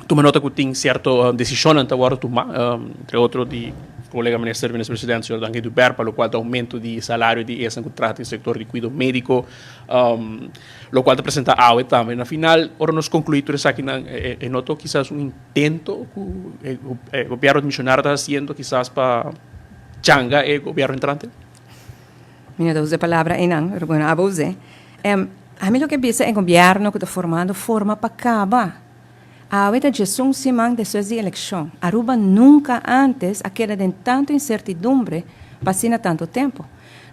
Tuma nota ku tin sierto desishonnan ta wòrdu tumá, entre otro di kolega minister, minister presidente señor Dangui Oduber pa lokual ta oumento di salario di esnan ku traha den sektor di kuido médiko, lokual ta presentá awe tambe. Na final, ora nos konkluí tur esakinan, e noto kisas un intento ku e gobièrnu dimisionario ta hasiendo kisas pa changa e gobièrnu entrante? Mi no ta usa e palabra einan, pero bueno, abo us'é. Ami loke bisa e gobièrnu ku ta formando forma pa kaba. Awe ta djesun siman despues di elekshon. Aruba nunka ántes a keda den tantu insertidumbre pa asina tantu tempu.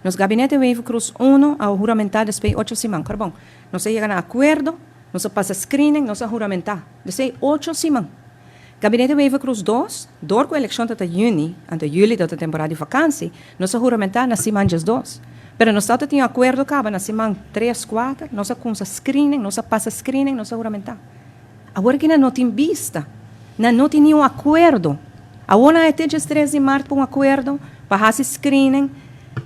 Nos gabinete Wever-Croes uno a huramentá despues ocho siman. Kòrbon, nos a yega na akuerdo, nos a pasa screening, nos a huramentá. Despues 8 siman. Gabinete Wever-Croes 2, dor ku elekshon ta ta yüni, anto yüli ta ta temporada di vakansi, nos a huramentá na siman 12. Pero nos tabata tin akuerdo kaba na siman 3, 4, nos a kumsa screening, nos a pasa screening, nos a huramentá. Awor ku nan no tin bista, nan no tin ningun akuerdo. Awor nan a 3 di mart pa un akuerdo, pa hasi screening,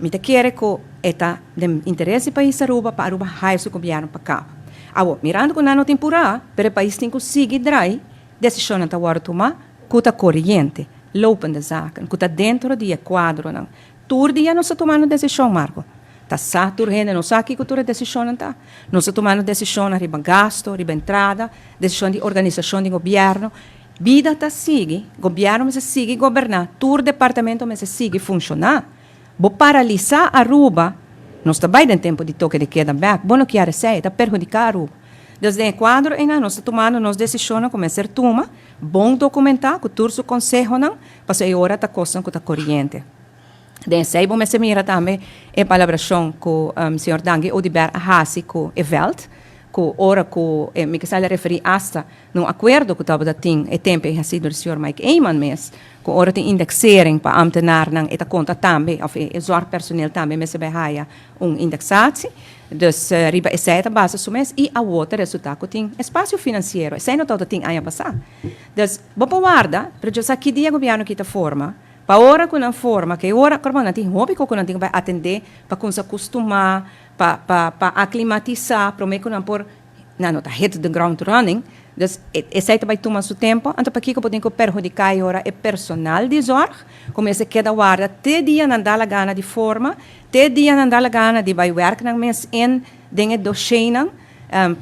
mi ta kere ku e ta den interes di pais Aruba, pa Aruba haya su gobièrnu pa kaba. Awor, mirando ku nan no tin purá, pero e pais tin ku sigui drai, desishonnan ta wòrdu tumá, ku ta koriente, lopende zaken, ku ta dentro di e kuadronan. Tur dia nos ta tumando desishon, Marco. Ta sa tur hende no sa kiko tur e desishonnan ta. Nos ta tumando desishonnan riba gasto, riba entrada, desishon di organisashon di gobièrnu. Bida ta sigui, gobièrnu mester sigui goberná, tur departamento mester sigui funshoná. Bo paralisá Aruba, nos ta bai den tempu di toke de keda bèk, bo no kier esei, ta perhudiká Aruba. Dus den e kuadro einan nos ta tumando nos desishonnan ku mester tuma, bon dokumentá ku tur su konsehonan, pasobra e ora ta kosnan ku ta koriente. Den esei bo mester mira tambe e palabrashon ku señor Dangui Oduber a hasi ku e vèlt, ku ora ku mi ke sa el a referí asta na un akuerdo ku tabata tin e tempu ei hasi dor di señor Mike Eman mes, ku ora tin indexering pa ambtenarnan e ta konta tambe òf e zorgpersoneel tambe mester bai haya un indexatie. Dus riba esei ta basa su mes i awor ta resultá ku tin espasio finansiero. Esei no tabata tin aña pasá. Dus bo por warda, pero djo sa ki dia gobièrnu kita forma. Pa ora ku nan forma, ke ora, kòrda nan tin hopi kos ku nan tin ku bai atendé pa kumsa kustumá, pa pa pa aklimatisá promé ku nan por, nan no ta hit the ground running. Dus esei ta bai tuma su tempu. Anto pakiko bo tin ku perhudiká e ora e personal di zòrg ku mester keda warda te dia nan da la gana di forma, te dia nan da la gana di bai wèrk nan mes in den e dosheinan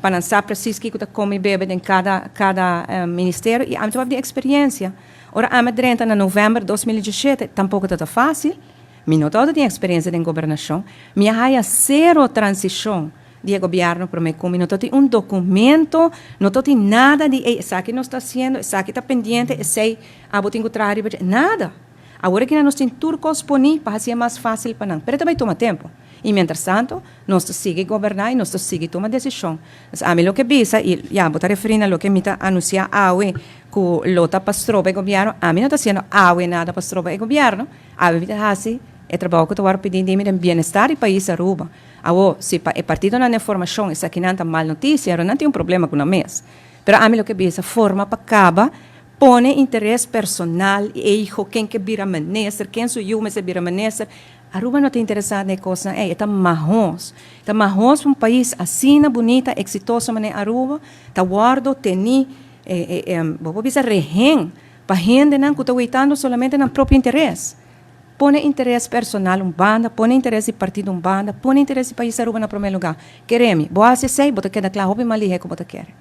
pa nan sa presis kiko ta kome i bebe den kada kada ministerio. I ami ta papia di eksperensia. Ora ami drenta na novèmber 2017, tampoko tabata fásil. Mi no tabata tin eksperensia den gobernashon. Mi a haya sero transishon di e gobièrnu promé ku mi. No tabatin un dokumento, no tabatin nada di ey esaki nos ta hasiendo, esaki ta pendiente, esei abo tin ku traha riba dje. Nada! Awor aki nos tin tur kos poní pa hasié mas fásil pa nan, pero e ta bai tuma tempu. I mientras tanto, nos ta sigui goberná i nos ta sigui tuma desishon. Pues ami loke bisa, i ya bo ta referí na loke mi ta anunsiá awe ku lo ta pa stroba e gobièrnu, ami no ta hasiendo awe nada pa stroba e gobièrnu, awe mi ta hasi e trabou ku ta wòrdu pidí di mi den bienestar di pais Aruba. Awor, si pa e partidonan den formashon esakinan ta mal notisia, nan tin un problema ku nan mes. Pero ami loke bisa, forma pa kaba pone interes personal, ego, ken ke bira minister, ken su yu mester bira minister. Aruba no ta interesá den e kosnan ei, e ta mahos. Ta mahos pa un pais asina bunita, eksitoso manera Aruba, ta wòrdu tení, bo por bisa rehen pa hendenan ku ta weitando solamente nan propio interes. Pone interes personal un banda, pone interes di partido un banda, pone interes di pais Aruba na promé lugá. Kere mi, bo hasi esei, bo ta keda kla hopi mas lihé ku bo ta kere.